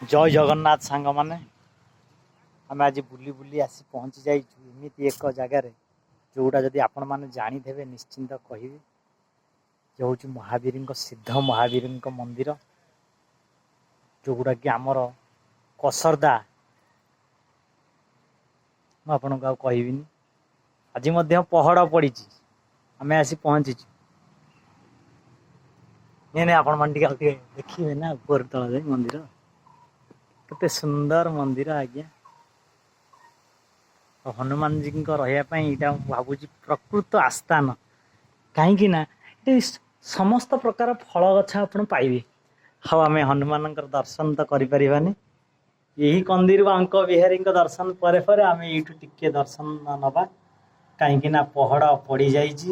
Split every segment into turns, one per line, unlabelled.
ଜୟ ଜଗନ୍ନାଥ ସାଙ୍ଗମାନେ। ଆମେ ଆଜି ବୁଲି ବୁଲି ଆସି ପହଞ୍ଚି ଯାଇଛୁ ଏମିତି ଏକ ଜାଗାରେ, ଯେଉଁଟା ଯଦି ଆପଣମାନେ ଜାଣିଥିବେ ନିଶ୍ଚିନ୍ତ କହିବେ। ଯେ ହେଉଛି ମହାବୀରଙ୍କ, ସିଦ୍ଧ ମହାବୀରଙ୍କ ମନ୍ଦିର, ଯେଉଁଗୁଡ଼ାକି ଆମର କସର୍ଦା। ମୁଁ ଆପଣଙ୍କୁ ଆଉ କହିବିନି। ଆଜି ମଧ୍ୟ ପହଡ଼ ପଡ଼ିଛି, ଆମେ ଆସି ପହଞ୍ଚିଛୁ। ନାଇଁ ନାଇଁ, ଆପଣମାନେ ଟିକେ ଆଉ ଟିକେ ଦେଖିବେ ନା ଉପର ତଳ ଯାଇ ମନ୍ଦିର, କେତେ ସୁନ୍ଦର ମନ୍ଦିର ଆଜ୍ଞା। ଆଉ ହନୁମାନଜୀଙ୍କ ରହିବା ପାଇଁ ଏଇଟା ମୁଁ ଭାବୁଛି ପ୍ରକୃତ ଆସ୍ଥାନ, କାହିଁକି ନା ଏଠି ସମସ୍ତ ପ୍ରକାର ଫଳ ଗଛ ଆପଣ ପାଇବେ। ଆଉ ଆମେ ହନୁମାନଙ୍କର ଦର୍ଶନ ତ କରିପାରିବାନି। ଏହି କନ୍ଦିରୁ ବାଙ୍କ ବିହାରୀଙ୍କ ଦର୍ଶନ ପରେ ପରେ ଆମେ ଏଇଠୁ ଟିକେ ଦର୍ଶନ ନେବା, କାହିଁକି ନା ପହଡ଼ ପଡ଼ିଯାଇଛି।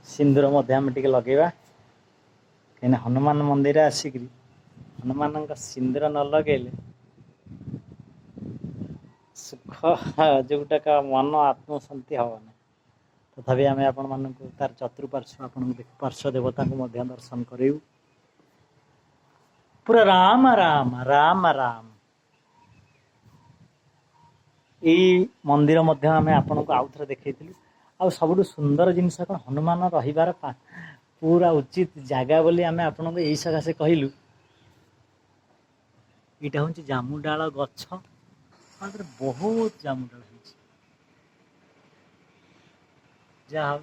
ସିନ୍ଦୁର ମଧ୍ୟ ଆମେ ଟିକେ ଲଗେଇବା, କାହିଁକିନା ହନୁମାନ ମନ୍ଦିର ଆସିକିରି ହନୁମାନଙ୍କ ସିନ୍ଦୁର ନ ଲଗେଇଲେ ସୁଖ ଯେଉଁଟାକ ମନ ଆତ୍ମଶାନ୍ତି ହେବନି। ତଥାପି ଆମେ ଆପଣମାନଙ୍କୁ ତାର ଚତୁଃପାର୍ଶ୍ୱ ଆପଣଙ୍କୁ ଦେଖ, ପାର୍ଶ୍ୱ ଦେବତାଙ୍କୁ ମଧ୍ୟ ଦର୍ଶନ କରିବୁ। ପୁରା ରାମ ରାମ ରାମ ରାମ। ଏଇ ମନ୍ଦିର ମଧ୍ୟ ଆମେ ଆପଣଙ୍କୁ ଆଉ ଥରେ ଦେଖେଇଥିଲୁ। ଆଉ ସବୁଠୁ ସୁନ୍ଦର ଜିନିଷ କ'ଣ, ହନୁମାନ ରହିବାର ପୁରା ଉଚିତ ଜାଗା ବୋଲି ଆମେ ଆପଣଙ୍କୁ ଏଇ ସକାଶେ କହିଲୁ। ଏଇଟା ହେଉଛି ଜାମୁଡାଳ ଗଛ, ତାପରେ ବହୁତ ଜାମୁଡାଳ ହେଇଛି। ଯାହା ହଉ,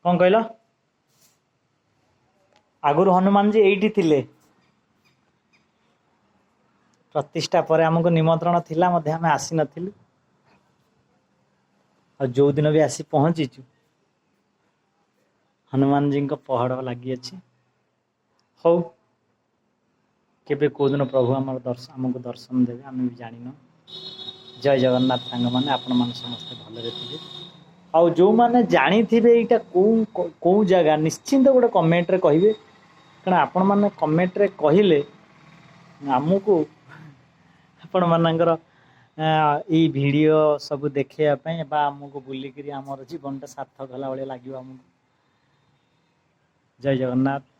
କ'ଣ କହିଲ? ଆଗରୁ ହନୁମାନଜୀ ଏଇଠି ଥିଲେ। ପ୍ରତିଷ୍ଠା ପରେ ଆମକୁ ନିମନ୍ତ୍ରଣ ଥିଲା ମଧ୍ୟ ଆମେ ଆସିନଥିଲୁ। ଆଉ ଯେଉଁଦିନ ବି ଆସି ପହଞ୍ଚିଛୁ, ହନୁମାନଜୀଙ୍କ ପହଡ଼ ଲାଗିଅଛି। ହଉ, କେବେ କେଉଁଦିନ ପ୍ରଭୁ ଆମର ଆମକୁ ଦର୍ଶନ ଦେବେ ଆମେ ବି ଜାଣିନୁ। ଜୟ ଜଗନ୍ନାଥ ସାଙ୍ଗମାନେ, ଆପଣମାନେ ସମସ୍ତେ ଭଲରେ ଥିବେ। ଆଉ ଯେଉଁମାନେ ଜାଣିଥିବେ ଏଇଟା କେଉଁ କେଉଁ ଜାଗା, ନିଶ୍ଚିନ୍ତ ଗୋଟେ କମେଣ୍ଟରେ କହିବେ, କାରଣ ଆପଣମାନେ କମେଣ୍ଟରେ କହିଲେ ଆମକୁ ଆପଣମାନଙ୍କର ଏଇ ଭିଡ଼ିଓ ସବୁ ଦେଖେଇବା ପାଇଁ ବା ଆମକୁ ବୁଲିକିରି ଆମର ଜୀବନଟା ସାର୍ଥକ ହେଲା ଭଳିଆ ଲାଗିବ ଆମକୁ। ଜୟ ଜଗନ୍ନାଥ।